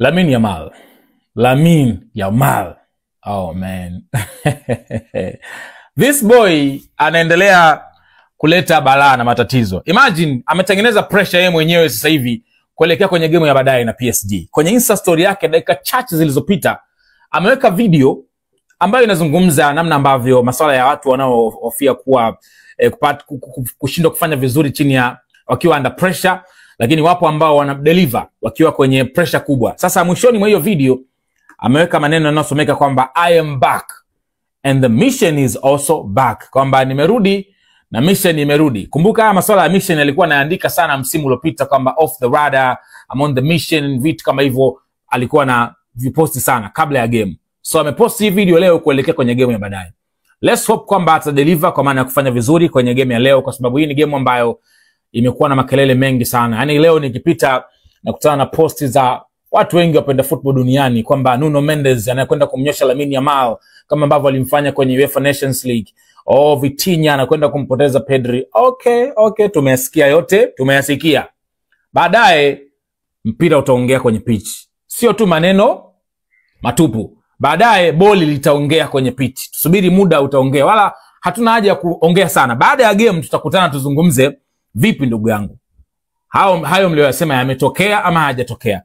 Lamine Yamal. Lamine Yamal. Oh man. This boy anaendelea kuleta balaa na matatizo. Imagine ametengeneza pressure yeye mwenyewe sasa hivi kuelekea kwenye game ya baadaye na PSG. Kwenye Insta story yake dakika chache zilizopita ameweka video ambayo inazungumza namna ambavyo masuala ya watu wanaohofia kuwa kushindwa kufanya vizuri chini ya wakiwa under pressure, lakini wapo ambao wana deliver wakiwa kwenye pressure kubwa. Sasa mwishoni mwa hiyo video ameweka maneno yanayosomeka kwamba "I am back and the mission is also back", kwamba nimerudi na mission imerudi. Kumbuka haya masuala ya mission alikuwa anaandika sana msimu uliopita kwamba "Off the radar, I'm on the mission", vitu kama hivyo alikuwa na viposti sana kabla ya game. So ameposti hii video leo kuelekea kwenye game ya baadaye. Let's hope kwamba atadeliver kwa maana ya kufanya vizuri kwenye game ya leo, kwa sababu hii ni game ambayo imekuwa na makelele mengi sana. Yaani leo nikipita nakutana na posti za watu wengi wapenda football duniani kwamba Nuno Mendes anakwenda kumnyosha Lamine Yamal kama ambavyo alimfanya kwenye UEFA Nations League. Oh, Vitinha anakwenda kumpoteza Pedri. Okay, tumeyasikia yote, tumeyasikia. Baadaye mpira utaongea kwenye pitch, sio tu maneno matupu. Baadaye boli litaongea kwenye pitch. Tusubiri muda utaongea, wala hatuna haja ya kuongea sana. Baada ya game tutakutana tuzungumze, vipi ndugu yangu, hayo mlioyasema yametokea ama hayajatokea?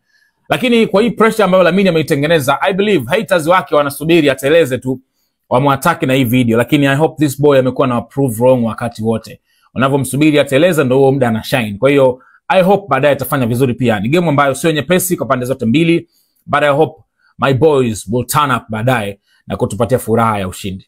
Lakini kwa hii pressure ambayo Lamine ameitengeneza, I believe haters wake wanasubiri ateleze tu wamwataki na hii video, lakini I hope this boy amekuwa na prove wrong wakati wote. Unavyomsubiri ateleze, ndio huo muda ana shine. Kwa hiyo I hope baadaye atafanya vizuri pia. Ni game ambayo sio nyepesi kwa pande zote mbili, but I hope my boys will turn up baadaye na kutupatia furaha ya ushindi.